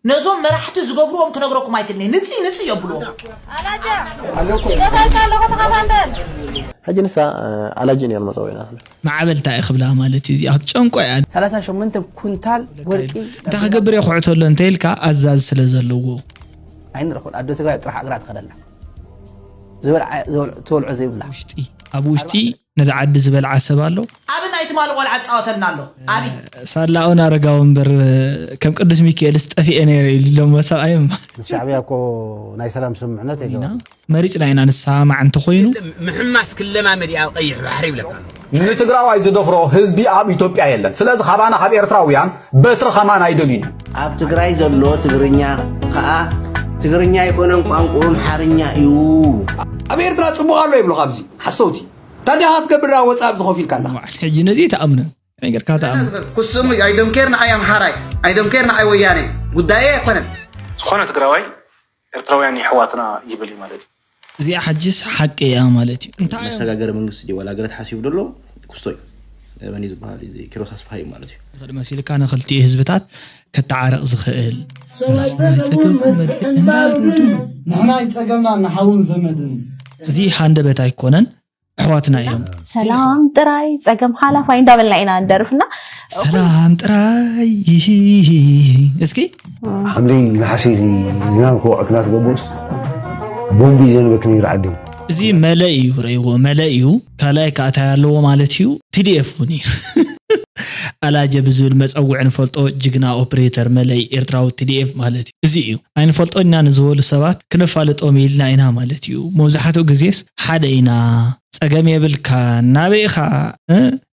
ነዞም መራሕቲ ዝገብርዎም ክነግረኩም ኣይክእልን። ንጽይ ንጽይ የብልዎም። ኣላጃ ይደኸልካ ኣለኹ ተኻታተል። ሕጂ ንሳ ኣላጂ ነር መፀው ኢና። ማዕበል እንታይ ክብላ ማለት እዩ እዚኣ ክትጨንቆ እያ። ሰላሳ ሸሞንተ ኩንታል ወርቂ እንታይ ክገብር እየ ኩዕቶ ኣሎ እንተ ኢልካ ኣዛዝ ስለ ዘለዎ ኣይንረኽቦን። ኣዶ ትግራይ ጥራሕ እግራ ትኸደላ ዝበልዓ- ዝበል- ትበልዖ ዘይብላ ውሽጢ ኣብ ውሽጢ ነዚ ዓዲ ዝበልዓ ሰብ ኣሎ። ኣብ ናይ ትማሊ ቆልዓ ትጻወተልና ኣሎ። ኣብ ሳላኡን ኣረጋዊ እምበር ከም ቅዱስ ሚካኤልስ ጠፊኤ ነይረ ኢሉ ኢሎሞ ሰብኣይ እማ ምስ ሻዕብያ እኮ ናይ ሰላም ስምምዕነት ኢና ኣይገባን። መሪፅና ኢና ንሰማማዕ እንተኮይኑ ምሕማስ ክለማመድ እዩ ኣብ ቀይሕ ባሕሪ ይብለካ ኣሎ። ንትግራዋይ ዝደፍሮ ህዝቢ ኣብ ኢትዮጵያ የለን። ስለዚ ካባና ካብ ኤርትራውያን በትሪ ከማን ኣይደልዩን እዮም። ኣብ ትግራይ ዘሎ ትግርኛ ከዓ ትግርኛ ኣይኮነን፣ ቋንቋኡ ኣምሓርኛ እዩ። ኣብ ኤርትራ ጽቡቕ ኣሎ ይብሉ ካብዚ ሓሰውቲ። ታዲያ ክትገብር ደኣ ወጻእ ኣብዚ ኮፍ ኢልካ ኣለኻ። ሕጂ ነዚ ተኣምነ ከመይ ጌርካ ተኣምነ ኩስሙ I don't care ንዓይ ኣምሓራይ I don't care ንዓይ ወያነ ጉዳየ ኣይኮነን። ዝኾነ ትግራዋይ ኤርትራውያን የሕዋትና ይብል እዩ ማለት እዩ። እዚኣ ሕጅስ ሓቂ እያ ማለት እዩ እንታይ እዮም መሰጋገሪ መንግስቲ ድዩ ዋላ ገለ ተሓሲቡ ደሎ ክስቶ እዩ መን እዩ ዝበሃል እዚ ኪሮስ ኣስፍሃ እዩ ማለት እዩ ንኽእል መሲልካ ንኽልቲኡ ህዝብታት ከተዓርቕ ዝኽእል ናይ ጸገም መልክዕ እንዳሩድን ንሕና ይጸገምና ንሓውን ዘመድን እዚ ሃንደበት ኣይኮነን ኣሕዋትና እዮም ሰላም ጥራይ ጸገም ሓላፋይ እንዳበልና ኢና ንደርፍና ሰላም ጥራይ እስኪ ሓምለይ ነሓሰ ዝናብ ክወቅዕ ክናትገብርስ ቦምቢ ዘንበክ ነይሩ ዓዲ እዚ መለ እዩ ረእይዎ መለ እዩ ካልኣይ ከኣታይ ኣለዎ ማለት እዩ ቲዲኤፍ እውን እዩ ኣላጀ ብዝብል መፀውዒ ንፈልጦ ጅግና ኦፕሬተር መለይ ኤርትራዊ ቲዲኤፍ ማለት እዩ እዚ እዩ ኣይንፈልጦ ኢና ንዝበሉ ሰባት ክነፋልጦም ኢልና ኢና ማለት እዩ መብዛሕትኡ ግዜስ ሓደ ኢና ጸገም የብልካ ናበይ ኢኻ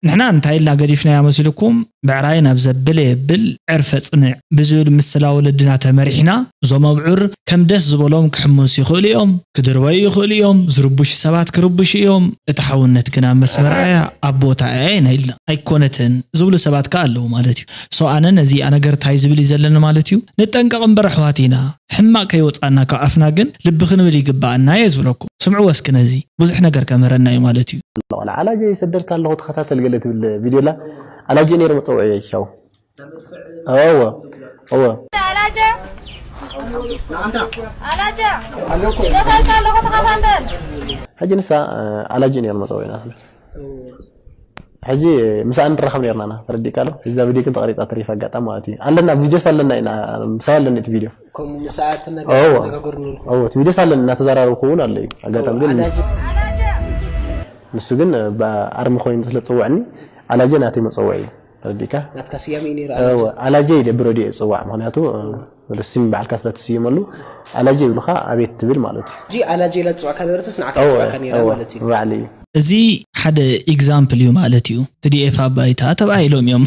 ንሕና እንታይ ኢልና ገዲፍናያ መሲልኩም ብዕራይ ናብ ዘብል የብል ዕርፈ ጽንዕ ብዝብል ምስላ ወለድና ተመሪሕና እዞም ኣብዑር ከም ደስ ዝበሎም ክሕመሱ ይኽእሉ እዮም ክድርበዩ ይኽእሉ እዮም ዝርቡሹ ሰባት ክርብሹ እዮም እታ ሓውነት ግና መስመራ እያ ኣብ ቦታ እያ ኢና ኢልና ኣይኮነትን ዝብሉ ሰባት ከኣ ኣለዉ ማለት እዩ so ኣነ ነዚኣ ነገር እንታይ ዝብል እዩ ዘለኒ ማለት እዩ ንጠንቀቕ እምበር ኣሕዋት ኢና ሕማቕ ከይወጻና ካብ ኣፍና ግን ልቢ ክንብል ይግባኣና እየ ዝብለኩም ስምዕዎ እስኪ ነዚ ብዙሕ ነገር ከምህረና እዩ ማለት እዩ ቆልዓ ኣላጀ ይሰደልካ ኣለኹ ተኸታተል ገለ ትብል ቪድዮ ላ ኣላጀ ነይሩ መፀውዒ ሻው እወ እወ ኣላጀ ኣላጀ ኣለኩ ይደኸልካ ኣለኹ ተኸታተል ሕጂ ንሳ ኣላጀ ነይሩ መፀውዒ ኢና ሕጂ ምሳኣ ንራኸብ ነርና ና ተረዲእካ ዶ እዛ ቪድዮ ግን ተቐሪፃ ተሪፍ ኣጋጣሚ ማለት እዩ ኣለና ቪድዮስ ኣለና ኢና ምሳብ ኣለኒ እቲ ቪድዮ ከምኡ ምሳኣ እወ እቲ ቪድዮስ ኣለኒ እናተዘራረብኩ እውን ኣሎ እዩ ኣጋጣሚ ግን ንሱ ግን ኣርሚ ኮይኑ ስለ ዝፅውዕኒ ኣላጀ ናተይ መፀውዒ እዩ ተረዲእካ ናትካ ስያሜ ነይሩ ኣላጀ ይደብረ ድዮ ይፅዋዕ ምክንያቱ ወደ ስም በዓልካ ስለ ትስይመሉ ኣላጀ ይብሉካ ኣቤት ትብል ማለት እዩ ሕጂ ኣላጀ ኢላ ትፅዋዕካ ነበረትስ ንዓካ ትፅዋዕካ ነይራ ማለት እዩ ባዕሊ እዩ እዚ ሓደ example እዩ ማለት እዩ TDF ኣባይታ ተባሂሎም እዮም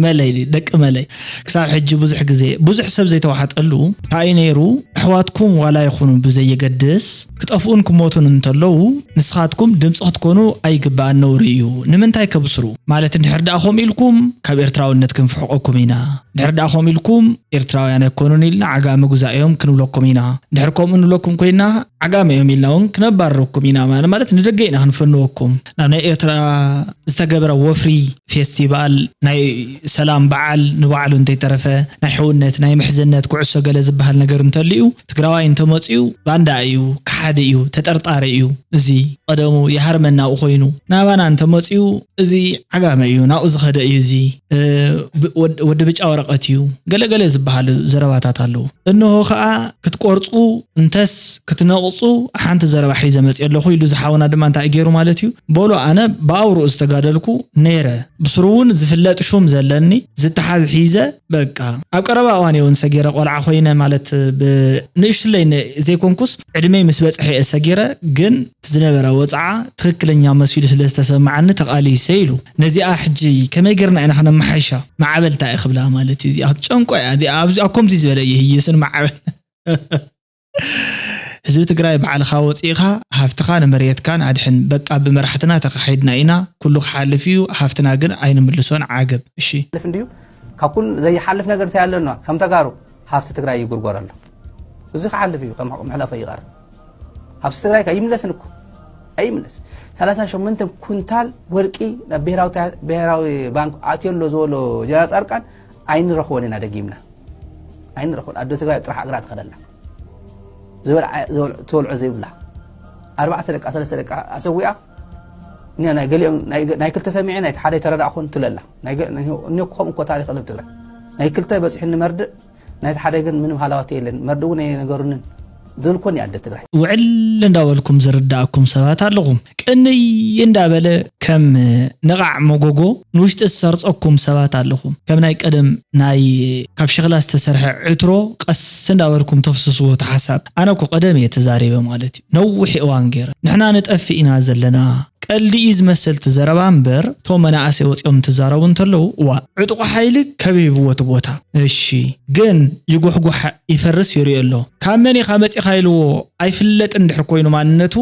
መለይ ደቂ መለይ ክሳብ ሕጂ ብዙሕ ግዜ ብዙሕ ሰብ ዘይተዋሓጠሉ እንታይ ነይሩ ኣሕዋትኩም ዋላ ይኹኑ ብዘየገድስ ክጠፍኡን ክሞቱን እንተለዉ ንስኻትኩም ድምፂ ክትኮኑ ኣይግባኣን ነውሪ እዩ ንምንታይ ከብስሩ ማለት እንድሕር ደኣ ከምኡ ኢልኩም ካብ ኤርትራውነት ክንፍሕቆኩም ኢና ድሕር ደኣ ከምኡ ኢልኩም ኤርትራውያን ኣይኮኑን ኢልና ዓጋመ ጉዛዮም ክንብለኩም ኢና ድሕር ከምኡ ንብለኩም ኮይና ዓጋመ እዮም ኢልና እውን ክነባርረኩም ኢና ማለት ማለት ንደገ ኢና ክንፈንወኩም ናብ ናይ ኤርትራ ዝተገበረ ወፍሪ ፌስቲቫል ናይ ሰላም በዓል ንባዕሉ እንተይተረፈ ናይ ሕውነት ናይ ምሕዝነት ኩዕሶ ገለ ዝበሃል ነገር እንተልዩ ትግራዋይ እንተመፅኡ ባንዳ እዩ ክሓዲ እዩ ተጠርጣሪ እዩ እዚ ቀደሙ ይሃርመናኡ ኮይኑ ናባና እንተመፅኡ እዚ ዓጋመ እዩ ናብኡ ዝኸደ እዩ እዚ ወዲ ብጫ ወረቐት እዩ ገለገለ ዝበሃሉ ዘረባታት ኣለዉ እንሆ ከዓ ክትቆርፁ እንተስ ክትነቕፁ ሓንቲ ዘረባ ሒዘ መፅእ ኣለኹ ኢሉ ዝሓውና ድማ እንታይ ገይሩ ማለት እዩ በሎ ኣነ ብኣውርኡ ዝተጋደልኩ ነይረ ብስሩ እውን ዝፍለጥ ሹም ዘለኒ ዝተሓዝ ሒዘ በቃ ኣብ ቀረባ እዋን እውን ሰጊረ ቆልዓ ኮይነ ማለት ብንእሽትለይ ዘይኮንኩስ ዕድመይ ምስ በፅሐ እየ ሰጊረ ግን ዝነበረ ወፅዓ ትኽክለኛ መሲሉ ስለ ዝተሰማዓኒ ተቓሊሰ ኢሉ ነዚኣ ሕጂ ከመይ ገርና ኢና ክነመሓይሻ ማዕበል እንታይ ክብላ ማለት እዩ እዚኣ ክትጨንቆ እያ እዚኣ ኣብዚ ኣብ ከምዚ ዝበለ ይህይስን ማዕበል ህዝቢ ትግራይ ባዕልኻ ወፂእኻ ሃፍትኻ ንመሬትካን ኣድሕን በቃ ብመራሕትና ተኻሒድና ኢና ኩሉ ክሓልፍ እዩ ሃፍትና ግን ኣይንምልሶን ዓገብ እሺ እንድዩ ካብ ኩሉ ዘይሓልፍ ነገር እንታይ ኣለና ከም ተጋሩ ሃፍቲ ትግራይ ይጉርጎር ኣሎ እዚ ክሓልፍ እዩ ከም መሕለፈ ይቐር ሃፍቲ ትግራይ ከ ይምለስን እኮ ኣይምለስ ሰላሳ ሸሞንተ ኩንታል ወርቂ ናብ ብሔራዊ ብሔራዊ ባንክ ኣትዮ ኣሎ ዝበሎ ጀነራል ፃርቃን ኣይንረኽቦን ኢና ደጊምና ኣይንረኽቦን። ኣዶ ትግራይ ጥራሕ እግራ ትኸደላ ዝበልዓ ዝበል- ትበልዖ ዘይብላ ኣርባዕተ ደቃ ሰለስተ ደቃ ኣሰዊኣ እኒኣ ናይ ገሊኦም ናይ ገ- ናይ ክልተ ሰሚዐ ናይቲ ሓደ ተረዳእኹን ትለላ ናይ ገ- ናይ- እኒ ከምኡ እኮ ታሪኽ ኣለ ትግራይ ናይ ክልተ በፂሑ ንመርድእ ናይቲ ሓደ ግን ምንም ሃላዋት የለን መርድእ እውን ኣይነገሩንን ዝብል ኮን ኣደ ትግራይ ውዕል እንዳበልኩም ዝርዳእኩም ሰባት ኣለኹም። ቅንይ እንዳበለ ከም ነቓዕ መጎጎ ንውሽጢ ዝሰርጸኩም ሰባት ኣለኹም። ከም ናይ ቀደም ናይ ካብ ሸኽላ ዝተሰርሐ ዕትሮ ቀስ እንዳበልኩም ተፍስስዎ እቲ ሓሳብ። ኣነ እኮ ቀደም እየ ተዛሪበ ማለት እዩ። ነዊሕ እዋን ገይረ። ንሕና ንጠፍእ ኢና ዘለና። ቀልዲ እዩ ዝመስል እቲ ዘረባ እምበር፣ እቶም መናእሰይ ወፂኦም እንትዛረቡ እንተለዉ፣ እዋ፣ ዕጡቕ ሓይሊ ከቢብዎ እቲ ቦታ። እሺ፣ ግን ይጉሕጉሕ ይፈርስ ይሪኦ ኣሎ። ካብ መን ኢኻ መፂኻ ኢልዎ ኣይፍለጥን ድሕር ኮይኑ ማንነቱ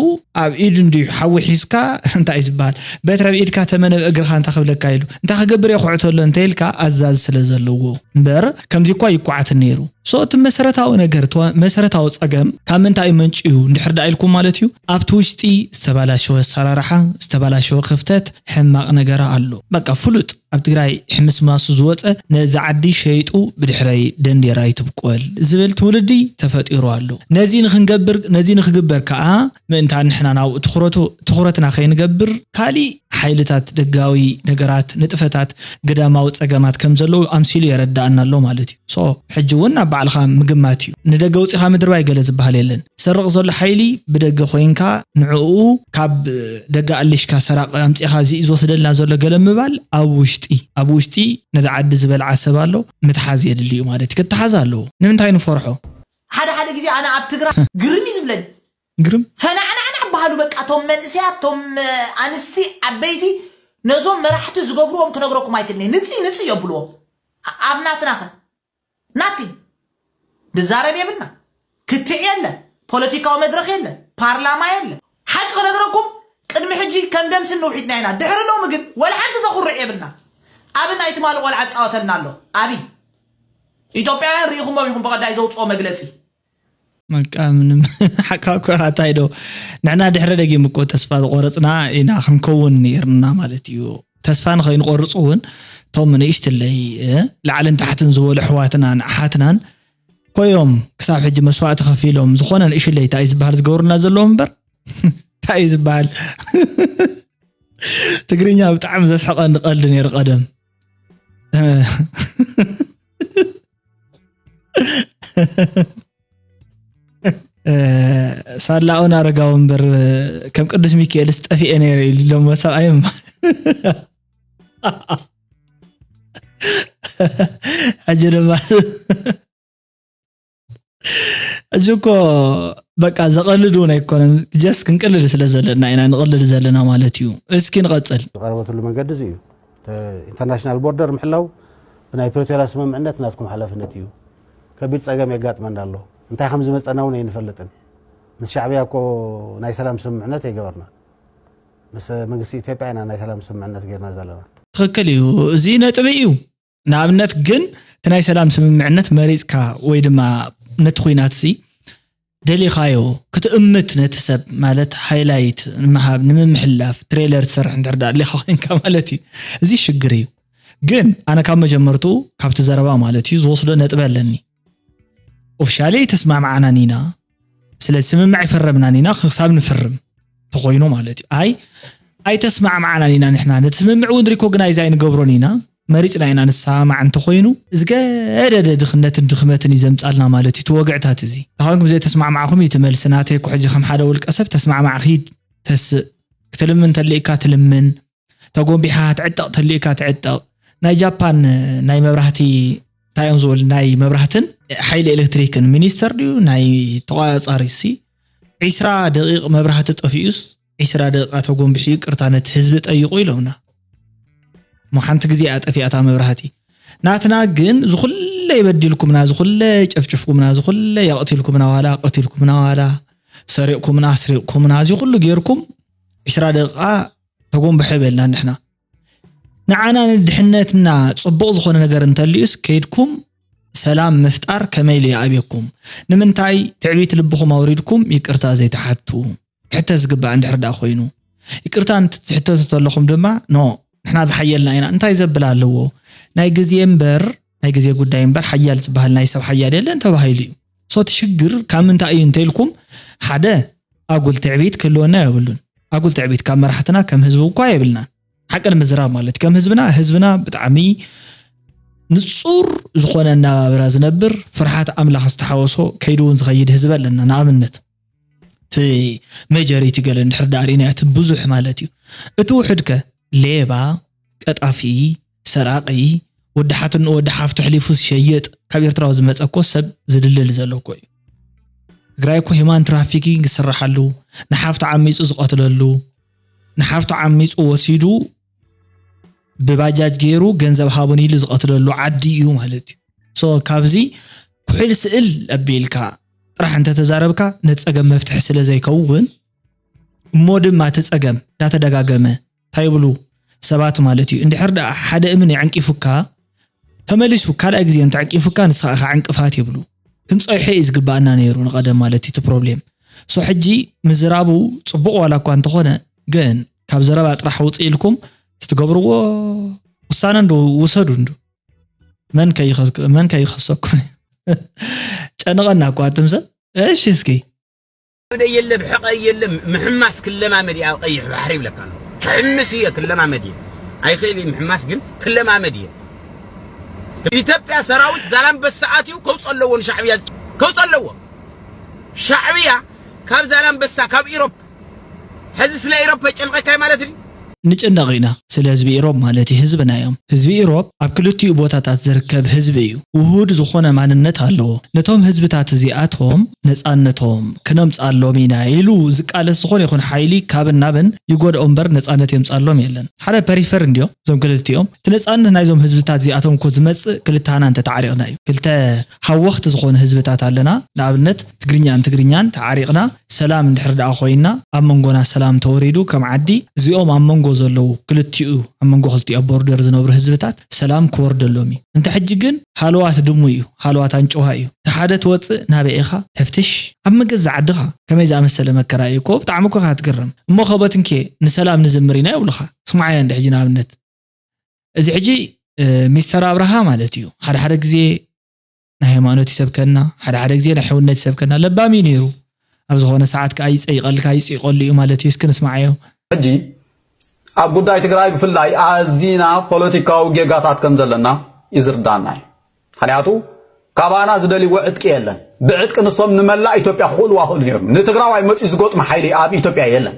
ኣብ ኢዱ እንድዩ ሓዊ ሒዝካ እንታይ እዩ ዝበሃል በትሪ ኣብ ኢድካ ተመነ ኣብ እግርኻ እንታ ክብለካ ኢሉ እንታይ ክገብር እየ ኩዕቶ ኣሎ እንተ ኢልካ ኣዛዚ ስለ ዘለዎ እምበር ከምዚ እኳ ይኳዓት ነይሩ so እቲ መሰረታዊ ነገር እቲ መሰረታዊ ፀገም ካብ ምንታይ እዩ መንጭዩ እንድሕር ደኣ ኢልኩም ማለት እዩ ኣብቲ ውሽጢ ዝተባላሸወ ኣሰራርሓ ዝተባላሸወ ክፍተት ሕማቕ ነገር ኣሎ በቃ ፍሉጥ ኣብ ትግራይ ሕምስማሱ ዝወፀ ነዚ ዓዲ ሸይጡ ብድሕረይ ደንዴራ ይትብቆል ዝብል ትውልዲ ተፈጢሩ ኣሎ። ነዚ ንክንገብር ነዚ ንክግበር ከዓ ምእንታን ንሕና ናብኡ ትኹረቱ ትኹረትና ከይንገብር ካሊእ ሓይልታት ደጋዊ ነገራት ንጥፈታት ግዳማዊ ፀገማት ከም ዘለዉ ኣምሲሉ የረድኣና ኣሎ ማለት እዩ። ሶ ሕጂ እውን ናብ ባዕልኻ ምግማት እዩ። ንደገ ውፂኻ ምድርባይ ገለ ዝበሃል የለን። ዝሰርቕ ዘሎ ሓይሊ ብደገ ኮይንካ ንዕኡ ካብ ደገ ኣሊሽካ ሰራቒ ኣምፂእኻ እዚ እዩ ዝወስደልና ዘሎ ገለ ምባል ኣብ ውሽጢ ኣብ ውሽጢ ነቲ ዓዲ ዝበልዓ ሰብ ኣሎ ምትሓዝ የድሊ እዩ ማለት እዩ። ክተሓዝ ኣለዎ። ንምንታይ ንፈርሖ? ሓደ ሓደ ግዜ ኣነ ኣብ ትግራይ ግርም እዩ ዝብለኒ። ግርም ፈናዕናዕናዕ በሃሉ በቃ እቶም መንእሰያት እቶም ኣንስቲ ዓበይቲ ነዞም መራሕቲ ዝገብርዎም ክነግረኩም ኣይክእልን እየ። ንፅይ ንፅይ የብልዎም ኣብ ናትናኸ nothing ዝዛረብ የብልና ክትዕ የለ ፖለቲካዊ መድረኽ የለ ፓርላማ የለ ሓቂ ክነግረኩም ቅድሚ ሕጂ ከም ደምሲ ንውሒድና ኢና ድሕሪ ሎሚ ግን ወላ ሓንቲ ዘኹርዕ የብልና ኣብይ ናይ ትማሊ ቆልዓ ዝፃወተልና ኣሎ ኣብይ ኢትዮጵያውያን ርኢኹሞም ኢኹም ብቐዳይ ዘውፅኦ መግለፂ በቃ ምንም ሓቃ እኮ ኢኻ እንታይ ዶ ንሕና ድሕሪ ደጊም እኮ ተስፋ ዝቆረፅና ኢና ክንከውን ነይርና ማለት እዩ ተስፋ ንኸይንቆርፅ እውን እቶም ንእሽትለይ እ፣ ላዕልን ታሕትን ዝበሉ ኣሕዋትናን ኣሓትናን ኮይዮም ክሳብ ሕጂ መስዋእቲ ከፊሎም ዝኾነ ንእሽለይ እንታይ እዩ ዝበሃል ዝገብሩና ዘለዉ እምበር እንታይ እዩ ዝበሃል ትግርኛ ብጣዕሚ ዘስሕቐኒ ቀልዲ ነይሩ ቀደም ሳላኡን ኣረጋዊ እምበር ከም ቅዱስ ሚካኤልስ ጠፊኤ ነይረ ኢሉ ኢሎሞ ሰብኣይ ሕጂ ድማ ሕጂ እኮ በቃ ዘቐልድ እውን ኣይኮነን ጀስት ክንቅልድ ስለ ዘለና ኢና ንቕልድ ዘለና ማለት እዩ እስኪ ንቐፅል ዝቐረበትሉ መንገዲ እዚ እዩ ኢንተርናሽናል ቦርደር ምሕላው ብናይ ፕሪቶርያ ስምምዕነት ናትኩም ሓላፍነት እዩ። ከቢድ ጸገም የጋጥመና ኣሎ። እንታይ ከም ዝመጸና እውን ኣይንፈልጥን። ምስ ሻዕብያ እኮ ናይ ሰላም ስምምዕነት ኣይገበርና። ምስ መንግስቲ ኢትዮጵያ ኢና ናይ ሰላም ስምምዕነት ጌርና ዘለና። ትኽክል እዩ። እዚ ነጥቢ እዩ። ንኣብነት ግን እቲ ናይ ሰላም ስምምዕነት መሪጽካ ወይ ድማ ነቲ ኹናት ሲ ደሊኻዮ ክትእምት ነቲ ሰብ ማለት ሃይላይት ንምሃብ ንምምሕላፍ ትሬለር ትሰርሕ እንድሕር ደኣ ኣሊኻ ኮይንካ ማለት እዩ እዚ ሽግር እዩ ግን ኣነ ካብ መጀመርትኡ ካብቲ ዘረባ ማለት እዩ ዝወስዶ ነጥቢ ኣለኒ ኦፍሻሊ ኣይተስማምዓናን ኢና ስለዚ ስምምዕ ኣይፈረምናን ኢና ክሳብ ንፍርም ተኾይኑ ማለት እዩ ኣይ ኣይተስማዕማዕናን ኢና ንሕና ነቲ ስምምዕ እውን ሪኮግናይዝ ኣይንገብሮን ኢና መሪፅና ኢና ንሰማማዕ እንተኾይኑ ዝገደደ ድኽነትን ድኽመትን እዩ ዘምፃልና ማለት እዩ እቲ ወግዕታት እዚ ተኾይንኩም ዘይተስማዕማዕኹም እዩ እቲ መልሲ ናተይ እኮ ሕጂ ከም ሓደ ውልቀ ሰብ ተስማዕማዕ ኺድ ተስእ ክትልምን ተልእካ ትልምን ተጎንቢሕካ ክትዕጠቕ ተልእካ ትዕጠቕ ናይ ጃፓን ናይ መብራህቲ እንታይ እዮም ዝብል ናይ መብራህትን ሓይሊ ኤሌክትሪክን ሚኒስተር ድዩ ናይ ተቋፃፃሪ ሲ ዒስራ ደቂቕ መብራህቲ ጠፊኡስ ዒስራ ደቂቓ ተጎንቢሑ ይቅርታ ነቲ ህዝቢ ጠይቁ ኢሎምና። እሞ ሓንቲ ግዜ እያ ጠፊኣታ መብራህቲ። ናትና ግን ዝኹለ ይበዲልኩምና፣ ዝኹለ ይጨፍጭፍኩምና፣ ዝኹለ የቕቲልኩምና ዋላ ኣቕቲልኩምና ዋላ ሰሪቕኩምና ኣስሪቕኩምና እዚ ኩሉ ጌርኩም ዒስራ ደቂቓ ተጎንብሑ ይበልና ንሕና። ንዓና ንድሕነትና ጽቡቕ ዝኾነ ነገር እንተልዩስ ከይድኩም ሰላም ምፍጣር ከመይ ኢሉ ይኣብየኩም? ንምንታይ ትዕቢት ልብኹም ኣውሪድኩም ይቅርታ ዘይትሓቱ? ክሕተት ዝግባእ እንድሕር ደኣ ኮይኑ። ይቅርታ እንትትሕተቱ ተለኹም ድማ no ንሕና ዝሓየልና ኢና እንታይ ዘብል ኣለዎ? ናይ ግዜ እምበር ናይ ግዜ ጉዳይ እምበር ሓያል ዝበሃል ናይ ሰብ ሓያል የለን ተባሂሉ እዩ። So እቲ ሽግር ካብ ምንታይ እዩ እንተኢልኩም፣ ሓደ ኣጉል ትዕቢት ክህልወና የብሉን። ኣጉል ትዕቢት ካብ መራሕትና ከም ህዝቢ እኳ የብልናን። ሓቂ ንምዝራብ ማለት ከም ህዝብና፣ ህዝብና ብጣዕሚ ንጹር ዝኾነ ኣነባብራ ዝነብር፣ ፍርሃት ኣምላኽ ዝተሓወሶ ከይዱ እውን ዝኸይድ ህዝቢ ኣለና። ንኣብነት እቲ ሜጆሪቲ ገለ እንድሕር ደኣ ርኢናዮ እቲ ብዙሕ ማለት እዩ። እቲ ውሑድ ከ ሌባ፣ ቀጣፊ፣ ሰራቒ፣ ወዲ ሓትኖ ወዲ ሓፍቱ ኣሕሊፉ ዝሸይጥ ካብ ኤርትራ ዝመጸ እኮ ሰብ ዝድልል ዘሎ እኮ እዩ። ትግራይ እኮ ሂማን ትራፊኪንግ ዝስርሓሉ፣ ንሓፍቱ ዓሚጹ ዝቐትለሉ፣ ንሓፍቱ ዓሚጹ ወሲዱ ብባጃጅ ገይሩ ገንዘብ ሃቡን ኢሉ ዝቐትለሉ ዓዲ እዩ ማለት እዩ። So ካብዚ ኩሕል ስእል ኣቢልካ ጥራሕ እንተተዛረብካ ነቲ ጸገም መፍትሒ ስለ ዘይከውን እሞ ድማ እቲ ጸገም እንዳተደጋገመ እንታይ ይብሉ ሰባት ማለት እዩ። እንድሕር ደኣ ሓደ እምን የዕንቂፉካ ተመሊሱ ካልኣይ ግዜ እንተዕቂፉካ ንስኻ ኢኻ ዕንቅፋት ይብሉ። ክንጸይሖ እዩ ዝግባኣና ነይሩ ንቐደም ማለት እዩ እቲ ፕሮብሌም። So ሕጂ ምዝራቡ ጽቡቕ ዋላ እኳ እንተኾነ ግን ካብ ዘረባ ጥራሕ ውጽእ ኢልኩም ትትገብርዎ ውሳነ እንዶ ውሰዱ እንዶ መን ከይኸ- መን ከይኸሰኩም ጨንቐና እኳ ኣትም ሰብ። እሺ እስኪ ደይ የለ ብሕቐ የለ ምሕማስ ክለማመድ እየ ኣብ ቀይሕ ባሕሪ ይብለካ ኣሎ። ክሕምስ እየ ክለማመድ እየ ኣይኽእል እየ ምሕማስ ግን ክለማመድ እየ። ኢትዮጵያ ሰራዊት ዛላምበሳ ኣትዩ ከውፀ ኣለዎ ንሻዕብያ ከውፀ ኣለዎ። ሻዕብያ ካብ ዛላምበሳ ካብ ኢሮፕ ሕዚ ስለ ኢሮፕ ጨንቐካይ ማለት እዩ። ንጭነቕ ኢና ስለ ህዝቢ ኢሮብ ማለት እዩ ህዝብና እዮም። ህዝቢ ኢሮብ ኣብ ክልቲኡ ቦታታት ዝርከብ ህዝቢ እዩ። ውሁድ ዝኾነ ማንነት ኣለዎ። ነቶም ህዝብታት እዚኣቶም ነፃነቶም ክነምፅኣሎም ኢና ኢሉ ዝቃለስ ዝኾነ ይኹን ሓይሊ ካብን ናብን ይጎድኦ እምበር ነፃነት የምፅኣሎም የለን። ሓደ ፐሪፈር እንዲዮም እዞም ክልቲኦም። እቲ ነፃነት ናይዞም ህዝብታት እዚኣቶም እኮ ዝመፅእ ክልተ ሃና እንተተዓሪቕና እዩ። ክልተ ሃወኽቲ ዝኾነ ህዝብታት ኣለና። ንኣብነት ትግርኛን ትግርኛን ተዓሪቕና ሰላም እንድሕር ደኣ ኮይና ኣብ መንጎና ሰላም ተወሪዱ ከም ዓዲ እዚኦም ኣብ መንጎ ዘለዉ ክልቲኡ ኣብ መንጎ ክልቲኡ ኣብ ቦርደር ዝነብሩ ህዝብታት ሰላም ክወርደሎም እዩ። እንተ ሕጂ ግን ሃለዋት ድሙ እዩ፣ ሃለዋት ኣንጭዋ እዩ። እቲ ሓደ ትወፅእ ናበይ ኢኻ ተፍትሽ ኣብ መገዛ ዓድኻ ከመይ ዝኣመሰለ መከራ እዩ እኮ ብጣዕሚ እኮ ኢኻ ትግረም። እሞ ከበትንኬ ንሰላም ንዝምር ኢና ይብሉኻ። ስማዓያ እንደ ሕጂ ንኣብነት እዚ ሕጂ ሚስተር ኣብርሃ ማለት እዩ ሓደ ሓደ ግዜ ናይ ሃይማኖት ይሰብከና፣ ሓደ ሓደ ግዜ ናይ ሕውነት ይሰብከና። ለባም እዩ ነይሩ። ኣብ ዝኾነ ሰዓት ከዓ ይፀይቐልካ ይፅይቐሉ እዩ ማለት እዩ። እስኪ ንስማዓዮ። ሕጂ ኣብ ጉዳይ ትግራይ ብፍላይ ኣዚና ፖለቲካዊ ጌጋታት ከም ዘለና ይዝርዳና እዩ። ምክንያቱ ካባና ዝደልይዎ ዕጥቂ የለን። ብዕጥቂ ንሶም ንመላእ ኢትዮጵያ ክኽእልዋ ክእሉ ነይሮም። ንትግራዋይ መፅዩ ዝገጥሙ ሓይሊ ኣብ ኢትዮጵያ የለን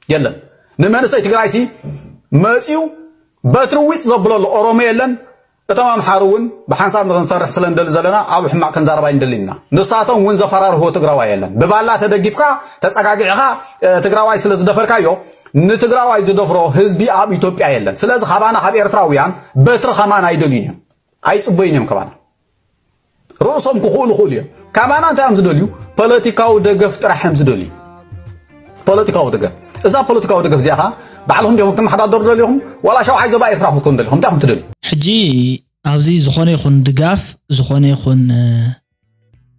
የለን። ንመንእሰይ ትግራይ ሲ መፅዩ በትሪ ዊጥ ዘብለሉ ኦሮሞ የለን። እቶም ኣምሓሩ እውን ብሓንሳብ ንክንሰርሕ ስለ ንደሊ ዘለና ኣብ ሕማቕ ክንዛረብ ኣይንደልን ኢና። ንሳቶም እውን ዘፈራርህዎ ትግራዋይ የለን። ብባላ ተደጊፍካ ተፀጋጊዕኻ ትግራዋይ ስለ ዝደፈርካዮ ንትግራዋይ ዝደፍሮ ህዝቢ ኣብ ኢትዮጵያ የለን። ስለዚ ካባና ካብ ኤርትራውያን በትሪ ከማን ኣይደልዩን እዮም፣ ኣይፅበዩን እዮም ካባና። ርእሶም ክኽእሉ ክእሉ እዮም። ካባና እንታይ እዮም ዝደልዩ? ፖለቲካዊ ደገፍ ጥራሕ እዮም ዝደልዩ። ፖለቲካዊ ደገፍ። እዛ ፖለቲካዊ ደገፍ እዚኣ ኸዓ ባዕልኹም ዲኹም ክትመሓዳደሩ ደሊኹም? ዋላ ሻውዓይ ዞባ ኤርትራ ክትኮኑ ደሊኹም? እንታይ ኢኹም ትደልዩ? ሕጂ ኣብዚ ዝኾነ ይኹን ድጋፍ፣ ዝኾነ ይኹን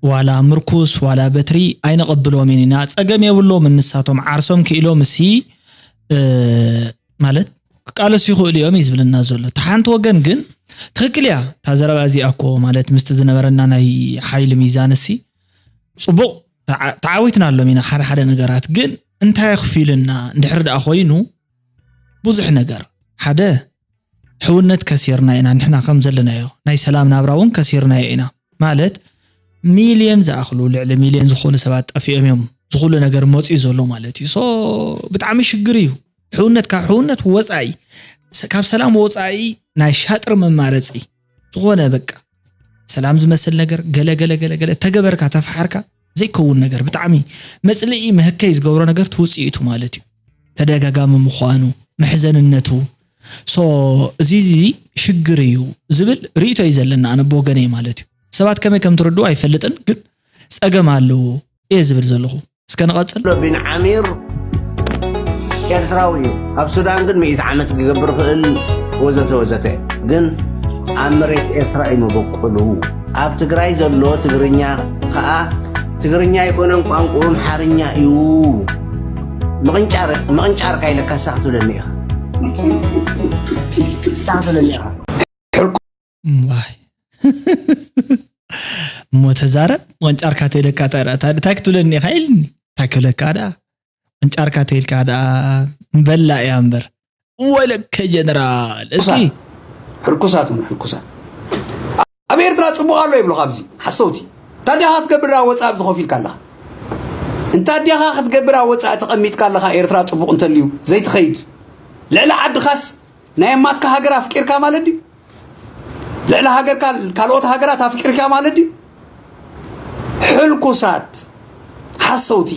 ዋላ ምርኩስ ዋላ በትሪ ኣይነቐብሎምን ኢና። ፀገም የብሎምን። ንሳቶም ዓርሶም ክኢሎም እሲ ማለት ክቃለሱ ይኽእሉ እዮም እዩ ዝብለና ዘሎ። እቲ ሓንቲ ወገን ግን ትኽክል እያ እታ ዘረባ እዚኣ እኮ ማለት ምስቲ ዝነበረና ናይ ሓይሊ ሚዛን እሲ ፅቡቕ ተዓ- ተዓዊትና ኣሎም ኢና ሓደ ሓደ ነገራት ግን እንታይ ኣኽፊሉና እንድሕር ደኣ ኮይኑ ብዙሕ ነገር ሓደ ሕውነት ከሲርና ኢና ንሕና ከም ዘለናዮ ናይ ሰላም ናብራ እውን ከሲርናዮ ኢና ማለት ሚልዮን ዝኣኽሉ ልዕሊ ሚልዮን ዝኾኑ ሰባት ጠፊኦም እዮም ዝኹሉ ነገር መፅኡ ዘሎ ማለት እዩ so ብጣዕሚ ሽግር እዩ ሕውነት ካብ ሕውነት ወፃኢ ካብ ሰላም ወፃኢ ናይ ሻጥር መማረፂ ዝኾነ በቃ ሰላም ዝመስል ነገር ገለ ገለ ገለ ገለ ተገበርካ ተፈሓርካ ዘይከውን ነገር ብጣዕሚ መፅልኢ መህከይ ዝገብሮ ነገር ትውፅኢቱ ማለት እዩ ተደጋጋሚ ምዃኑ መሕዘንነቱ so እዚ እዚ ሽግር እዩ ዝብል ርእይቶ እዩ ዘለና ኣነ ብወገነይ ማለት እዩ ሰባት ከመይ ከም ትርድኡ ኣይፈልጥን ግን ፀገም ኣለዎ እየ ዝብል ዘለኹ እስከ ንቐፅል ቢን ዓሚር ኤርትራዊ እዩ ኣብ ሱዳን ግን ሚእቲ ዓመት ክገብር ክእል ወዘተ ወዘተ ግን ኣብ መሬት ኤርትራ እዩ መበቆሉ ኣብ ትግራይ ዘሎ ትግርኛ ከዓ ትግርኛ ኣይኮነን ቋንቋ ኣምሓርኛ እዩ ምቕንጫር ምቕንጫር ካይለካ ሳኽ ትብለኒ ኢኻ ሳኽ ትብለኒ ኢኻ ዋይ እሞ ተዛረብ። ወንጫርካ ተይለካ እንታይ ደኣ እንታይ ክትብለኒ ኢኻ ኢልኒ። እንታይ ክብለካ ደኣ? ወንጫርካ ተይልካ ደኣ ምበላ እያ እምበር። ወለከ ጀነራል እስኪ ሕልኩሳት እውን ሕልኩሳት። ኣብ ኤርትራ ጽቡቕ ኣሎ ይብሉ ካብዚ ሓሰውቲ። ታዲያ ክትገብር ወጻእ ኣብዚ ኮፍ ኢልካ ኣለኻ? እንታ ዲኻ ክትገብር ወጻእ ተቐሚጥካ ኣለኻ? ኤርትራ ጽቡቕ እንተልዩ ዘይትኸይድ ልዕሊ ዓድኻስ ናይ ኣማትካ ሃገር ኣፍቂርካ ማለት ድዩ? ልዕሊ ሃገርካ ካልኦት ሃገራት ኣፍቂርካ ማለት ድዩ? ሕልኩሳት ሓሰውቲ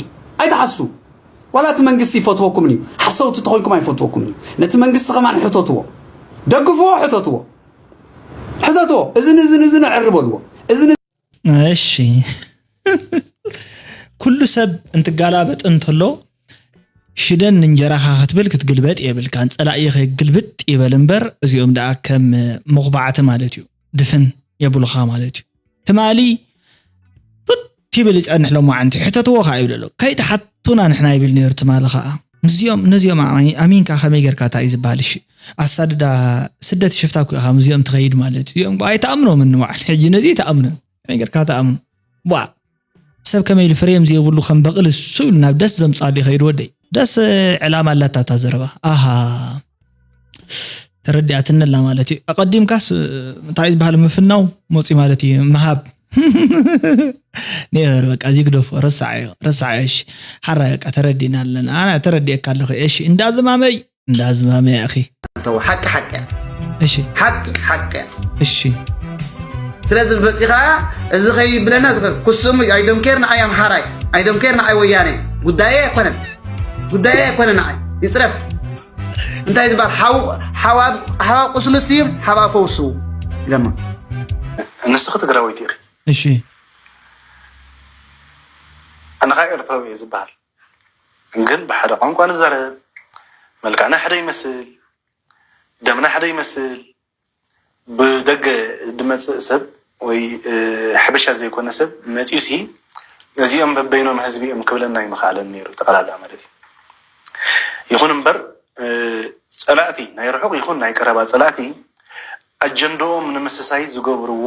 ኣይትሓሱ። ዋላ እቲ መንግስቲ ይፈትወኩም እዩ። ሓሰውቲ ተኾይንኩም ኣይፈትወኩም እዩ። ነቲ መንግስቲ ከማን ሕተትዎ፣ ደግፍዎ፣ ሕተትዎ፣ ሕተትዎ። እዝን እዝን እዝን ኣዕርበልዎ። እዝን እሺ ኩሉ ሰብ እንትጋላበጥ እንተሎ ሽደን እንጀራኻ ክትብል ክትግልበጥ የብልካን። ጸላኢ ግልብጥ ይበል እምበር እዚኦም ደኣ ከም መኹባዕቲ ማለት እዩ። ድፍን የብሉኻ ማለት እዩ። ትማሊ ቱት ይብል ይጸንሕ ሎማዓንቲ ሕተትዎ ከኣ ይብል ኣሎ። ከይትሓቱና ንሕና ይብል ነይሩ ትማሊ ከኣ። ምስዚኦም ነዚኦም ኣሚ- ኣሚንካ ከመይ ጌርካ እንታይ እዩ ዝበሃል እሺ ኣሳድዳ ስደት ሽፍታ እኮ ኢኻ ምስዚኦም ትኸይድ ማለት እዩ። እዚኦም እኮ ኣይትኣምኖምን ንባዕል ሕጂ ነዚ ኣይትኣምኖን ከመይ ጌርካ ትኣምኖ ዋ ሰብ ከመይ ኢሉ ፍሬም ዘይብሉ ከም በቕሊ እሱ ኢሉ ናብ ደስ ዘምጻሉ ይኸይድ ወደይ ደስ ዕላማ ኣላታ እታ ዘረባ ኣሃ ተረዲኣትኒ ኣላ ማለት እዩ ኣቐዲምካስ እንታይ ዝበሃል ምፍናው መፂ ማለት እዩ ምሃብ ነበር በቃ እዚ ግደፎ ረሳዓዮ ረሳዓዮ እሺ ሓራይ በቃ ተረዲና ኣለና ኣና ተረዲእካ ኣለኹ እሺ እንዳ ዝማመይ እንዳ ዝማመይ ኣኺ ተው ሓቂ ሓቂ እያ እሺ ሓቂ ሓቂ እያ እሺ ስለዚ መፂኻ እዚ ከይብለና እዚ ከ- ክስሙ ኣይደምኬር ንዓይ ኣምሓራይ ኣይደምኬር ንዓይ ወያነ ጉዳየ ኣይኮነን ጉዳየ ኣይኮነ ንዓይ ይፅረፍ እንታይ ዝበሃል ሓው- ሓዋ- ሓዋ ቁስሉ ስቲም ሓባ ፈውሱ ኢለማ ንስኺ ትግራወይቲ ኢኺ እሺ ኣነኻ ኤርትራዊ እየ ዝበሃል ግን ብሓደ ቋንቋ ንዛረብ መልክዕና ሓደ ይመስል ደምና ሓደ ይመስል ብደገ ድመፅእ ሰብ ወይ እ፣ ሓበሻ ዘይኮነ ሰብ መፂኡ ሲ እዚኦም በበይኖም ህዝቢ እዮም ክብለና ይምኽኣለን ነይሩ ጠቕላላ ማለት እዩ ይኹን እምበር እ፣ ፀላእቲ ናይ ርሑቕ ይኹን ናይ ቀረባ ፀላእቲ ኣጀንድኦም ንምስሳይ ዝገብርዎ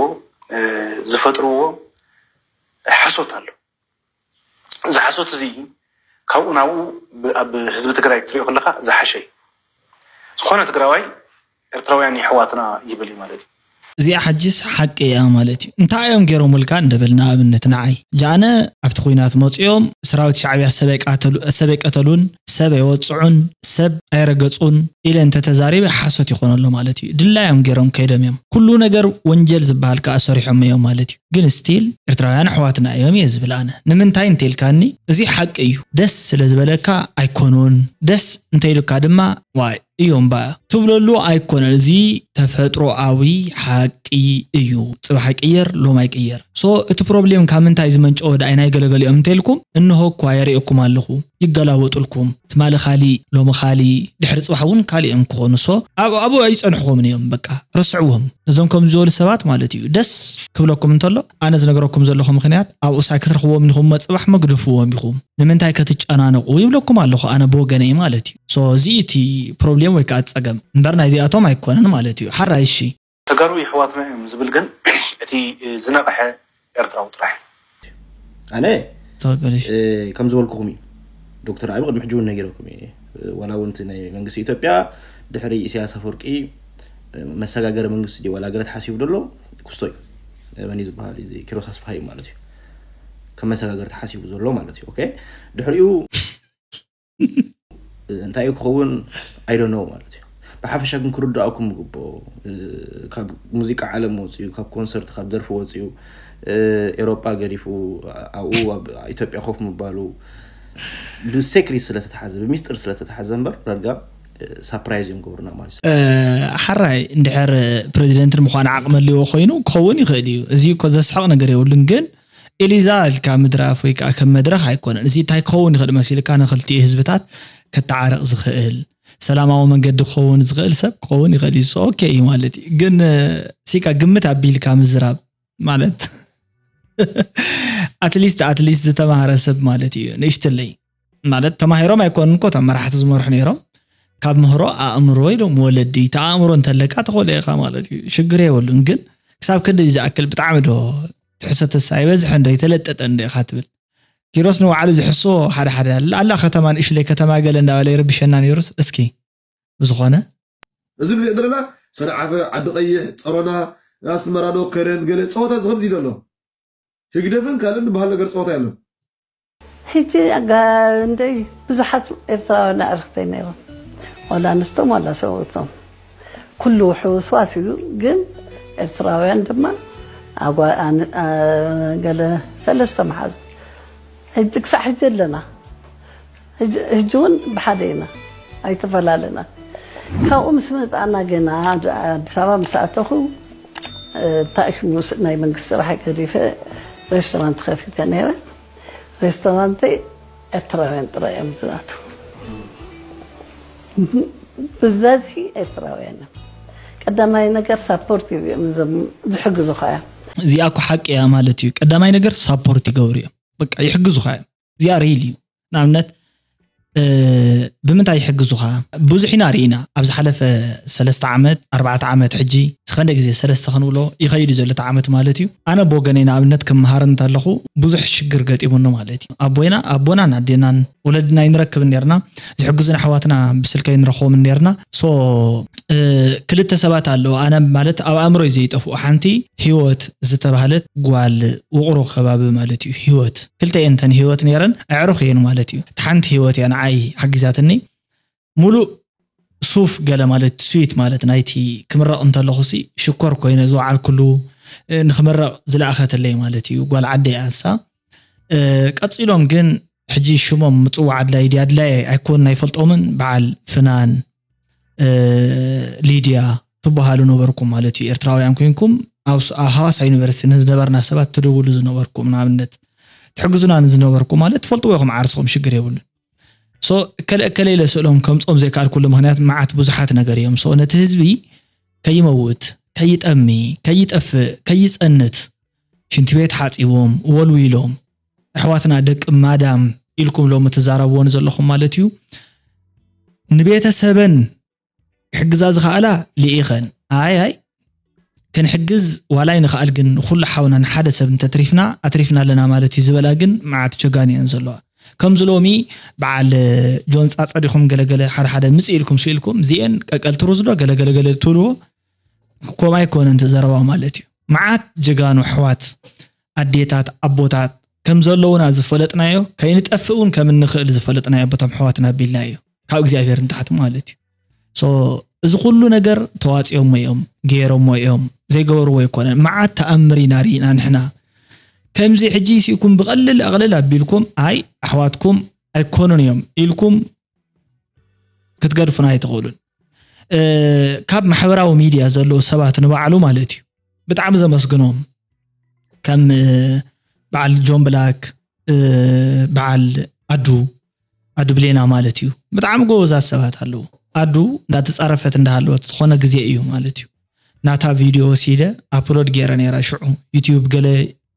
እ፣ ዝፈጥርዎ ሓሶት ኣሎ እዚ ሓሶት እዚ ካብኡ ናብኡ ብ- ኣብ ህዝቢ ትግራይ ክትሪኦ ከለካ ዝሓሸ እዩ ዝኾነ ትግራዋይ ኤርትራውያን የሕዋትና ይብል እዩ ማለት እዩ እዚኣ ሕጅስ ሓቂ እያ ማለት እዩ እንታይ እዮም ገይሮምልካ እንደበል ንኣብነት ንዓይ ጃነ ኣብቲ ኩናት መፂኦም ሰራዊት ሻዕብያ ሰብ ኣይቃተሉ- ሰብ ኣይቀተሉን ሰብ ኣይወፅዑን ሰብ ኣይረገፁን ኢለ እንተተዛሪበ ሓሶት ይኾነሎ ማለት እዩ ድላዮም ገይሮም ከይዶም እዮም ኩሉ ነገር ወንጀል ዝበሃል ከዓ ሰሪሖም እዮም ማለት እዩ ግን ስቲል ኤርትራውያን ኣሕዋትና እዮም እየ ዝብል ኣነ ንምንታይ እንተይልካኒ እዚ ሓቂ እዩ ደስ ስለ ዝበለካ ኣይኮኑን ደስ እንተይሉካ ድማ ዋይ እዮም ባ ትብለሉ ኣይኮነን እዚ ተፈጥሮኣዊ ሓቂ እዩ ፅባሕ ይቅየር ሎም ኣይቅየር ሶ እቲ ፕሮብሌም ካብ ምንታይ ዝመንጨወ ደኣይ ናይ ገለገሊኦም እንተልኩም እንሆ እኳ የርእየኩም ኣለኹ ይገላበጡልኩም ትማሊ ካሊእ ሎሚ ካሊእ ድሕሪ ፅባሕ እውን ካሊእ እዮም ክኾኑ ሶ ኣብ ኣብኡ ኣይፀንሕኹምን እዮም በቃ ረስዕዎም ነዞም ከም ዝበሉ ሰባት ማለት እዩ ደስ ክብለኩም እንተሎ ኣነ ዝነገረኩም ዘለኹ ምክንያት ኣብኡ ሳይ ክትረኽዎም ኢኹም መፅባሕ መግደፍዎም ኢኹም ንምንታይ ከትጨናነቑ ይብለኩም ኣለኹ ኣነ ብወገነይ ማለት እዩ so እዚ እቲ ፕሮብሌም ወይ ከዓ ፀገም እምበር ናይዚኣቶም ኣይኮነን ማለት እዩ ሓራይ እሺ ተጋሩ የሕዋትና እዮም ዝብል ግን እቲ ዝነቕሐ ኤርትራዊ ጥራሕ ኣነ ተበልሽ እ፣ ከም ዝበልኩኹም እዩ ዶክተር ኣብይ ቅድሚ ሕጂ እውን ነጊረኩም እየ ዋላ እውን እቲ ናይ መንግስቲ ኢትዮጵያ ድሕሪ ኢሳያስ ኣፈወርቂ እ፣ መሰጋገሪ መንግስቲ ድዩ ዋላ ገለ ተሓሲቡ ዘሎ ክስቶ እዩ እ፣ መን እዩ ዝበሃል እዚ ኪሮስ ኣስፍሃ እዩ ማለት እዩ ከም መሰጋገሪ ተሓሲቡ ዘሎ ማለት እዩ ኦኬ ድሕሪኡ እ፣ እንታይ እዩ ክኸውን I don't know ማለት እዩ ብሓፈሻ ግን ክርድኣኩም ይግብኦ እ፣ ካብ ሙዚቃ ዓለም ወፅኡ ካብ ኮንሰርት ካብ ደርፊ ወፅኡ እ፣ ኤሮጳ ገዲፉ ኣብኡ ኣብ ኢትዮጵያ ኮፍ ምባሉ ብሴክሪት ስለተተሓዘ ብሚስጥር ስለተተሓዘ እምበር ረጋ ሳፕራይዝ እዮም ገብሩና ማለት እዩ ሓራይ እንድሕር ፕሬዚደንት ንምዃን ዓቕሚ ኣልዎ ኮይኑ ክኸውን ይኽእል እዩ እዚ እኮ ዘስሕቕ ነገር የብሉን ግን ኤሊዛ ኢልካ ምድራፍ ወይ ከዓ ከም መድረኽ ኣይኮነን እዚ እንታይ ክኸውን ይኽእል መሲልካ ንክልቲኡ ህዝብታት ከተዓርቕ ዝኽእል ሰላማዊ መንገዲ ክኸውን ዝኽእል ሰብ ክኸውን ይኽእል እዩ ኦኬ እዩ ማለት እዩ ግን ሲካ ግምት ኣቢልካ ምዝራብ ማለት ኣትሊስት ኣትሊስት ዝተማሃረ ሰብ ማለት እዩ ንእሽትለይ ማለት ተማሂሮም ኣይኮኑን እኮ እቶም መራሕቲ ዝመርሑ ነይሮም ካብ ምህሮ ኣእምሮ ኢሎም ወለዲ እቲ ኣእምሮ እንተለካ ተኾለ ኢኻ ማለት እዩ ሽግር የበሉን ግን ክሳብ ክንዲ ዝኣክል ብጣዕሚ ዶ ትሕሰተስ ኣይበዝሐ እንዶ ይተለጠጠ እንዶ ኢኻ ትብል። ኪሮስ ንባዕሉ ዝሕሶ ሓደ ሓደ ኣላ። ኣላ ከተማ ንእሽለይ ከተማ ገለ እንዳበለ ይረብሸና ነይሩስ፣ እስኪ ብዝኾነ እዚ ንሪኦ ዘለና ሰንዓፈ፣ ዓዲ ቀይሕ፣ ጸሮና፣ ኣስመራዶ፣ ከረን፣ ገለ ጸወታ እዚ ከምዚ ዘሎ ህግደፍን ካልእን ዝበሃል ነገር ጸወታ የለን። ሕጂ ኣጋ እንደይ ብዙሓት ኤርትራውያን ኣዕርኽተይ ነይሮም፣ ዋላ ኣንስቶም ዋላ ሰብኡቶም፣ ኩሉ ሕውስዋስ እዩ። ግን ኤርትራውያን ድማ ኣጓ- ኣን- ኣ- ገለ ሰለስተ መሓዙ ሕጂ ክሳዕ ሕጂ ኣለና። ሕጂ ሕጂ እውን ብሓደ ኢና፣ ኣይተፈላለና። ካብኡ ምስ መፃና ግና ኣዲስ ኣበባ ምስ ኣተኹ እታ ሽሙ ናይ መንግስቲ ስራሕ ገዲፈ ሬስቶራንት ከፊተ ነይረ። ሬስቶራንተይ ኤርትራውያን ጥራይ እዮም ዝኣትዉ፣ ብበዝሒ ኤርትራውያን እዮም። ቀዳማይ ነገር ሳፖርት እዮም እዞም ዝሕግዙኻ እዮም። እዚኣ እኮ ሓቂ እያ ማለት እዩ። ቀዳማይ ነገር ሳፖርት ይገብሩ እዮም፣ በቃ ይሕግዙኻ እዮም። እዚኣ ሪል እዩ። ንኣብነት ብምንታይ ይሕግዙኻ? ብዙሕ ኢና ርኢና ኣብ ዝሓለፈ ሰለስተ ዓመት ኣርባዕተ ዓመት፣ ሕጂ ዝኸንደ ግዜ ሰለስተ ክንብሎ ይኸይድ እዩ ዘሎ እቲ ዓመት ማለት እዩ። ኣነ ብወገነይ ንኣብነት ክመሃር እንተለኹ ብዙሕ ሽግር ገጢሙኒ ማለት እዩ። ኣቦይና ኣቦናን ኣዴናን ወለድና ይንረክብን ነርና፣ ዝሕግዙን ኣሕዋትና ብስልከ ይንረኽቦምን ነርና። ሶ ክልተ ሰባት ኣለዉ ኣነ ማለት ኣብ ኣእምሮይ ዘይጠፍኡ፣ ሓንቲ ህይወት ዝተባህለት ጓል ውቕሮ ከባቢ ማለት እዩ። ህይወት ክልተ እየን እተን ህይወት ነይረን፣ ኣዕሩኽ እየን ማለት እዩ። እቲ ሓንቲ ህይወት እያ ንዓይ ሓጊዛትኒ። ሙሉእ ሱፍ ገለ ማለት ስዊት ማለት ናይቲ ክምረቕ እንተለኹ ሲ ሽኮር ኮይነ ዝወዓልኩሉ ንክምረቕ ዝለኣኸትለይ ማለት እዩ። ጓል ዓደ እያ ንሳ። ቀፂሎም ግን ሕጂ ሽሞም ምፅዋዕ ኣድላይ ድያ ኣድላይ ኣይኮን ኣይፈልጦምን። በዓል ፍናን፣ ሊድያ ትበሃሉ ነበርኩም ማለት እዩ። ኤርትራውያን ኮይንኩም ኣብ ሃዋሳ ዩኒቨርሲቲ ንዝነበርና ሰባት ትድውሉ ዝነበርኩም፣ ንኣብነት ትሕግዙና ንዝነበርኩም ማለት ትፈልጥዎ ኢኹም ዓርስኹም፣ ሽግር የብሉን። ሶ እከለ እከለ ኢለ ስእሎም ከምፆም ዘይከኣልኩሉ ምክንያት መዓት ብዙሓት ነገር እዮም። ሶ ነቲ ህዝቢ ከይመውት፣ ከይጠሚ፣ ከይጠፍእ፣ ከይፀንት ሽንቲ ቤት ሓፂቦም ወልዊሎም ኣሕዋትና ደቂ ማዳም ኢልኩም ሎም ትዛረብዎ ንዘለኹም ማለት እዩ። ንቤተሰበን ክሕግዛ ዝኸኣላ ልኢኸን ኣይ ኣይ ክንሕግዝ ዋላ ይንኽኣል ግን ንኹሉ ሓውና ንሓደ ሰብ እንተትሪፍና ኣትሪፍና ኣለና ማለት እዩ ዝበላ ግን መዓት ጀጋኑ እየን ዘለዋ። ከምዚ ሎሚ በዓል ጆን ፃፀ ዲኹም ገለገለ ሓደ ሓደ ምፅእ ኢልኩም ስኢልኩም እዚአን ቀቀልቲ ሩዝ ዶ ገለገለገለ ትብልዎ ኮም ኣይኮነን እቲ ዘረባ ማለት እዩ። መዓት ጀጋኑ ኣሕዋት ኣዴታት ኣቦታት ከም ዘለውና ዝፈለጥናዮ ከይንጠፍእ እውን ከም እንኽእል ዝፈለጥናዮ በቶም ኣሕዋትና ኣቢልና እዩ ካብ እግዚኣብሔር ንታሕቲ ማለት እዩ። ሶ እዚ ኩሉ ነገር ተዋፂኦሞ እዮም ገይሮሞ እዮም ዘይገበርዎ ኣይኮነን። መዓት ተኣምር ኢና ርኢና ንሕና ከምዚ ሕጂ ሲእኩም ብቐልል ኣቕልል ኣቢልኩም ኣይ ኣሕዋትኩም ኣይኮኑን እዮም ኢልኩም ክትገድፉና ኣይትኽእሉን። ካብ ማሕበራዊ ሚድያ ዘለዉ ሰባት ንባዕሉ ማለት እዩ ብጣዕሚ ዘመስግኖም ከም በዓል ጆን ብላክ፣ በዓል ኣዱ ኣዱ ብሌና ማለት እዩ። ብጣዕሚ ጎበዛት ሰባት ኣለዉ። ኣዱ እንዳተፃረፈት እንዳሃለወት ዝኾነ ግዜ እዩ ማለት እዩ ናታ ቪድዮ ወሲደ ኣፕሎድ ገይረ ነይረ ሽዑ ዩትዩብ ገለ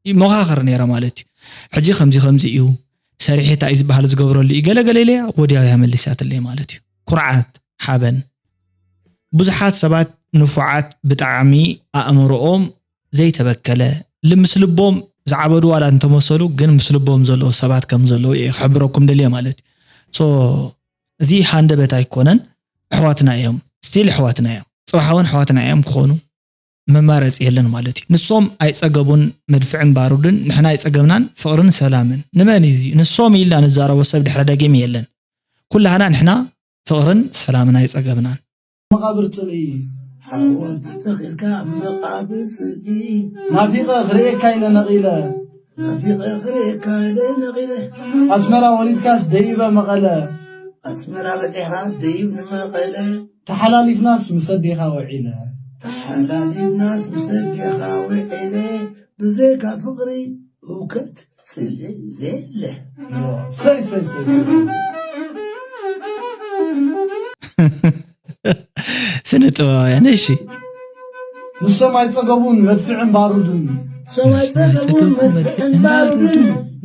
ይመኻኸር ነይረ ማለት እዩ። ሕጂ ከምዚ ከምዚ እዩ ሰሪሐ እንታይ እዩ ዝበሃል ዝገብረሉ እዩ ገለ ገለ ኢለያ ወዲያ እያ መሊሳትለይ ማለት እዩ። ኩርዓት ሓበን ብዙሓት ሰባት ንፉዓት ብጣዕሚ ኣእምሮኦም ዘይተበከለ ምስ ልቦም ዝዓበዱ ዋላ እንተመሰሉ ግን ምስ ልቦም ዘለዉ ሰባት ከም ዘለዉ እየ ክሕብረኩም ደልየ ማለት እዩ። ሶ እዚ ሃንደበት ኣይኮነን ኣሕዋትና እዮም ስቲል ኣሕዋትና እዮም ፅባሕ እውን ኣሕዋትና እዮም ክኾኑ መማረፂ የለን ማለት እዩ። ንሶም ኣይፀገቡን መድፍዕን ባሩድን ንሕና ኣይፀገብናን ፍቕርን ሰላምን ንመን እዩ ንሶም ኢልና ንዛረቦ ሰብ ድሕረ ደጊም የለን። ኩላህና ንሕና ፍቕርን ሰላምን ኣይፀገብናን። መቓብር ፅልኢ ሓወልቲ ተኺልካ ኣብ መቓብር ፅልኢ ናፊቐ ክርእየካ ኢለ ነቒለ ናፊቐ ክርእየካ ኢለ ነቒለ ኣስመራ ወሪድካስ ደይበ መቐለ ኣስመራ በፂሕኻስ ደይብ ንመቐለ ተሓላሊፍናስ ምስ ኣዴኻ ውዒለ ተሓላሊፍናስ ምስ ኣዴኻ ውዒለ ብዘይካ ፍቕሪ ህውከት ጽልእ ዘየለ። ሰይ ሰይ ሰይ ሰይ። ስነ ጥበባውያን እሺ ንሶም ኣይጸገቡን መድፍዕን ባሩድን ንሶም ኣይጸገቡን መድፍዕን ባሩድን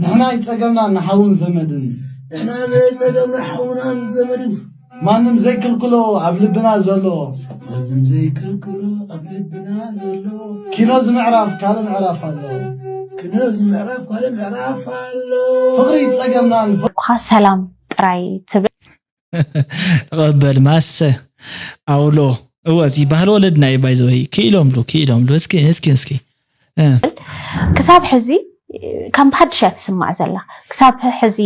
ንሕና ኣይጸገምና ንሓውን ዘመድን ንሕና ዘይጸገምና ሓውናን ዘመድን ማንም ዘይክልክሎ ኣብ ልብና ዘሎ፣ ማንም ዘይክልክሎ ኣብ ልብና ዘሎ፣ ኪኖ ዝምዕራፍ ካልእ ምዕራፍ ኣሎ። ኪኖ ዝምዕራፍ ካልእ ምዕራፍ ኣሎ። ፍቕሪ ጸገምናን እኳ ሰላም ጥራይ ትብል። ተቐበል ማሰ ኣውሎ። እወ እዚ ባህሊ ወለድና እዩ። ባይዘወይ ክኢሎምሉ ክኢሎምሉ እስኪ እስኪ እስኪ ክሳብ ሕዚ ከም ብሓድሽ እያ ትስማዕ ዘላ። ክሳብ ሕዚ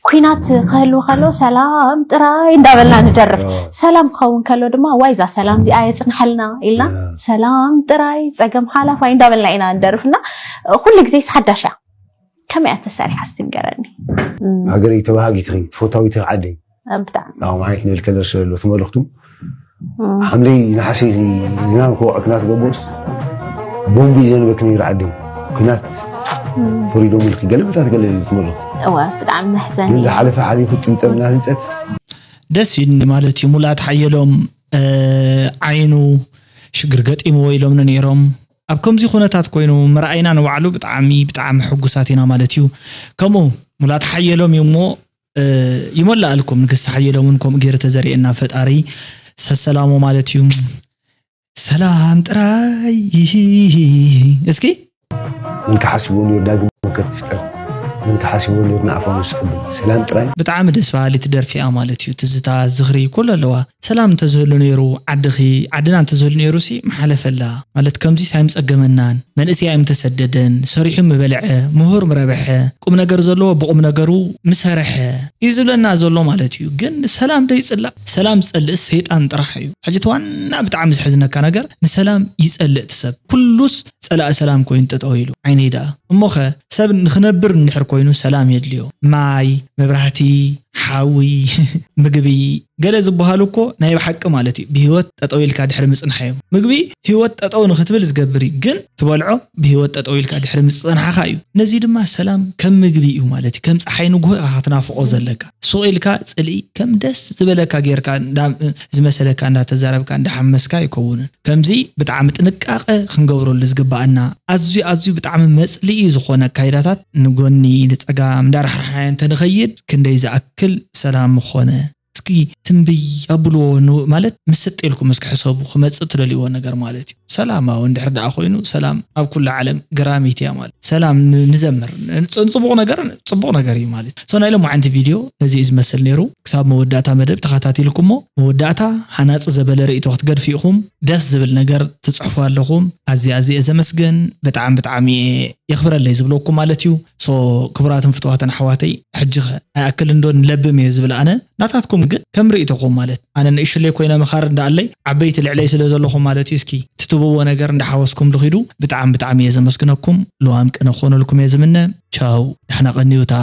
ኩናት ክህሉ ከሎ ሰላም ጥራይ እንዳበልና ንደርፍ። ሰላም ክኸውን ከሎ ድማ ዋይ እዛ ሰላም እዚኣ የፅንሐልና ኢልና ሰላም ጥራይ ጸገም ሓላፋይ እንዳበልና ኢና ንደርፍ እና ኩሉ ግዜ ሓዳሽ እያ። ከመይ እያ ተሰሪሓ እስቲ ንገረኒ። ሃገረይ ተባሃጊት ኢኺ፣ ተፈታዊት ኢኺ ዓደይ። ብጣዕሚ ኣብ ማዓት ንብል ከለር ስለ ትመልኽቱ ሓምለይ ነሓሰ ዝናም ክወቅዕና ትገብርስ ቦምቢ ዘንበክ ነይሩ ዓደይ። ኩናት ፍሪዶም ኢልኪ ገለመታት ገለ ትመልኽቱ እወ ብጣዕሚ መሕዘኒ ግን ዝሓለፈ ሓሊፉ ጥምጠምና ህንፀት ደስ ኢልኒ ማለት እዩ። ሙላት ሓየሎም ዓይኑ ሽግር ገጢምዎ ኢሎምኒ ነይሮም። ኣብ ከምዚ ኩነታት ኮይኑ ምርኣይና ንባዕሉ ብጣዕሚ ብጣዕሚ ሕጉሳት ኢና ማለት እዩ። ከምኡ ሙላት ሓየሎም እዩ እሞ ይመላእልኩም። ንግስቲ ሓየሎም እውን ከምኡ ገይሩ ተዘሪኤና ፈጣሪ ሰሰላሙ ማለት እዩ። ሰላም ጥራይ እስኪ ምን ክሓስብዎ ነይሩ ዳግም መከት ይፍጠር ምን ክሓስብዎ ነይሩ ንኣፋኑ ስሕብል ሰላም ጥራይ ብጣዕሚ ደስ በሃሊት ደርፊ እያ ማለት እዩ። ትዝታ ዝኽሪ ኩሉ ኣለዋ። ሰላም እንተዝህሉ ነይሩ ዓድኺ ዓድና እንተዝህሉ ነይሩ ሲ ምሓለፈላ ማለት ከምዚስ ኣይምፀገመናን መንእሰይ ኣይምተሰደደን ሰሪሑ ምበልዐ ምሁር ምረብሐ ቁም ነገር ዘለዎ ብቁም ነገሩ ምሰረሐ እዩ ዝብለና ዘሎ ማለት እዩ። ግን ሰላም ዶ ይፅላእ? ሰላም ዝፀልእስ ሰይጣን ጥራሕ እዩ። ሕጂ እቲ ዋና ብጣዕሚ ዝሕዝነካ ነገር ንሰላም ይፀልእ እቲ ሰብ ኩሉስ ፀላኢ ሰላም ኮይኑ ጠጠው ኢሉ ዓይነይ ደኣ እሞኸ ሰብ ንኽነብር እንድሕር ኮይኑ ሰላም የድልዮ። ማይ፣ መብራህቲ፣ ሓዊ፣ ምግቢ ገለ ዝበሃሉ እኮ ናይ ብሓቂ ማለት እዩ ብህይወት ጠጠው ኢልካ ድሕሪ ምፅንሓ እዮም። ምግቢ ህይወት ጠጠው ንክትብል ዝገብር እዩ፣ ግን ትበልዖ ብህይወት ጠጠው ኢልካ ድሕሪ ምፅንሓኻ እዩ። ነዚ ድማ ሰላም ከም ምግቢ እዩ ማለት እዩ። ከም ፀሓይ ንግሆ ኢኻ ክትናፍቆ ዘለካ። ሱቕ ኢልካ ፅልኢ ከም ደስ ዝበለካ ጌርካ ዝመሰለካ እንዳተዛረብካ እንዳሓመስካ ኣይከውንን። ከምዚ ብጣዕሚ ጥንቃቐ ክንገብረሉ ዝግባኣና ኣዝዩ ኣዝዩ ብጣዕሚ መፅልኢ ዝኾነ ኣካይዳታት ንጎኒ ንፀጋም እንዳራሕራሕናዮ እንተንኸይድ ክንደይ ዝኣክል ሰላም ምኾነ። እስኪ ትንብይ ኣብልዎ ማለት ምስ ሰጥ ኢልኩም እስኪ ሕሰቡ ክመፅእ ትደልይዎ ነገር ማለት እዩ። ሰላማዊ እንድሕር ደኣ ኮይኑ ሰላም ኣብ ኩሉ ዓለም ገራሚት እያ ማለት ሰላም ንዘምር ፅቡቕ ነገር ፅቡቕ ነገር እዩ ማለት ሶ ናይ ሎም ዓንቲ ቪድዮ ነዚ እዩ ዝመስል ነይሩ። ክሳብ መወዳእታ መደብ ተኸታቲልኩሞ መወዳእታ ሃናፂ ዘበለ ርእይቶ ክትገድፉ ኢኹም። ደስ ዝብል ነገር ትፅሕፉ ኣለኹም። ኣዝየ ኣዝየ ዘመስግን ብጣዕሚ ብጣዕሚ እየ የኽብረለይ ዝብለኩም ማለት እዩ። ሶ ክቡራትን ፍትዋትን ኣሕዋተይ ሕጂ ኸ ኣይኣክል እንዶ ንለብም እየ ዝብል ኣነ ናታትኩም ግን ከም ርእይቶኹም ማለት ኣነ ንእሽለይ ኮይነ ምኻር እንዳኣለይ ዓበይቲ ልዕለይ ስለ ዘለኹም ማለት እዩ። እስኪ ትትብዎ ነገር እንዳሓወስኩም ልኺዱ ብጣዕሚ ብጣዕሚ እየ ዘመስግነኩም። ልዋም ቅነ ክኾነልኩም እየ ዝምነ። ቻው ዳሕና ቀንዩታ።